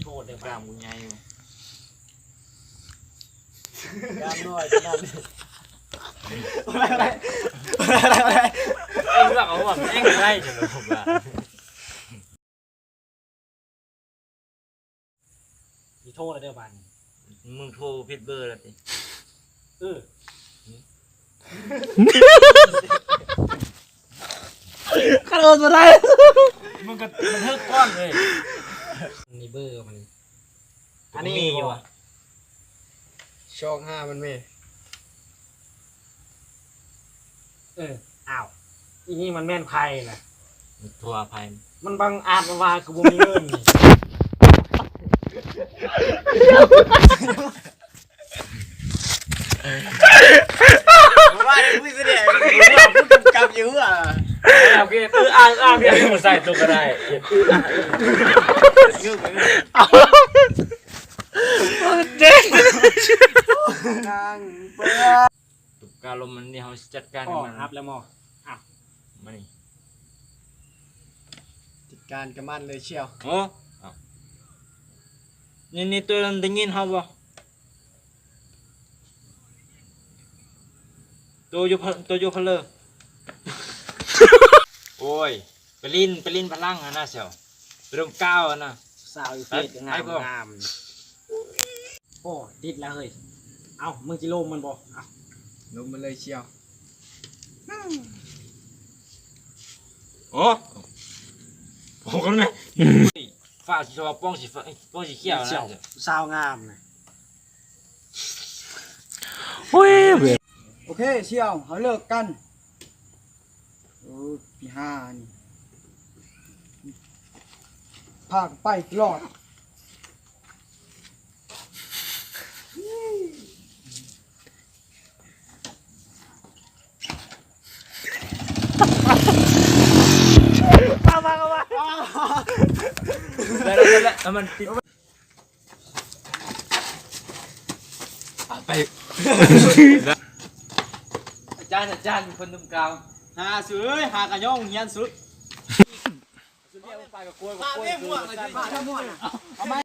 ໂທດເດີ ກ້າມກູໃຫຍ່ຢູ່ ກ້າມນ້ອຍປານນັ້ນ ເອີ ເລືອກເອົາວ່າແມ່ງໄດ້ ຈະລົງວ່າ ຊິໂທແລ້ວເດີບາດນີ້ ມຶງໂທຜິດເບີແລ້ວຕິ ເອີ ຄັນໂອນບໍ່ໄດ້ ມຶງກໍບັນທຶກກ່ອນເລີຍ ນີ້ເບີມັນ ອັນນີ້ມີຢູ່ຫວາ? ຊອກຫາມັນແມ່. ເອີ ອ້າວ ອີນີ້ມັນແມ່ນໃຜລະ? ໂທຫາໃຜ? ມັນບັງອາດມາວ່າຄືບໍ່ມີເງິນນີ້. ວ່າໄດ້ຜູ້ສະແດງ ຜູ້ກຳກັບຢູ່ວ່າ ໂອເຄ ເອີ ອ່ານ ອ່ານ ບໍ່ໃສ່ຕົວກໍໄດ້ ເຈັບ ກາລົມມັນນີ້ ເຮົາຊິຈັດການກັບມັນ ຮັບແລ້ວໝໍ ອ່ະ ມານີ້ ຈັດການກັບມັນເລີຍສ່ຽວ ໂອ້ ນີ້ ນີ້ ໂຕນັ້ນໄດ້ຍິນເຮົາບໍ່? ໂຕຢູ່ພະ ໂຕຢູ່ພະເລີ ໂອ້ຍ ໄປຫຼິ້ນ ໄປຫຼິ້ນພະລັງຫັ້ນນະສ່ຽວ ໄປລົມກ້າວຫັ້ນນະ ສາວຢູ່ເຟສກໍງາມ ງາມ ໂອ້ ຕິດແລ້ວເຮີ້ຍ ເອົ້າ ມຶງຊິລົມມັນບໍ່? ເອົ້າ ລົມມັນເລີຍສ່ຽວ ໂອ້ ໂອ້ ກັນແມ່ ຟ້າສີຟ້າ ປ້ອງສີຟ້າ ປ້ອງສີຂຽວນະ ສາວງາມນະ ໂອ້ຍ ໂອເຄ ສ່ຽວ ເຮົາເລີກກັນ ໂອ້ ປີຫ້ານີ້ ພາກັນໄປຕະຫຼອດ ເອົາມາ ເອົາມາ ໄດ້ແລ້ວ ໄດ້ແລ້ວ ເອົາມັນຕິດ ເອົາໄປ ອາຈານ ອາຈານ ມີຄົນໜຸ່ມກ່າວ ຫາສຸເອີຍ ຫາກະຍ້ອງຮຽນສຸ ເອົາໄມ້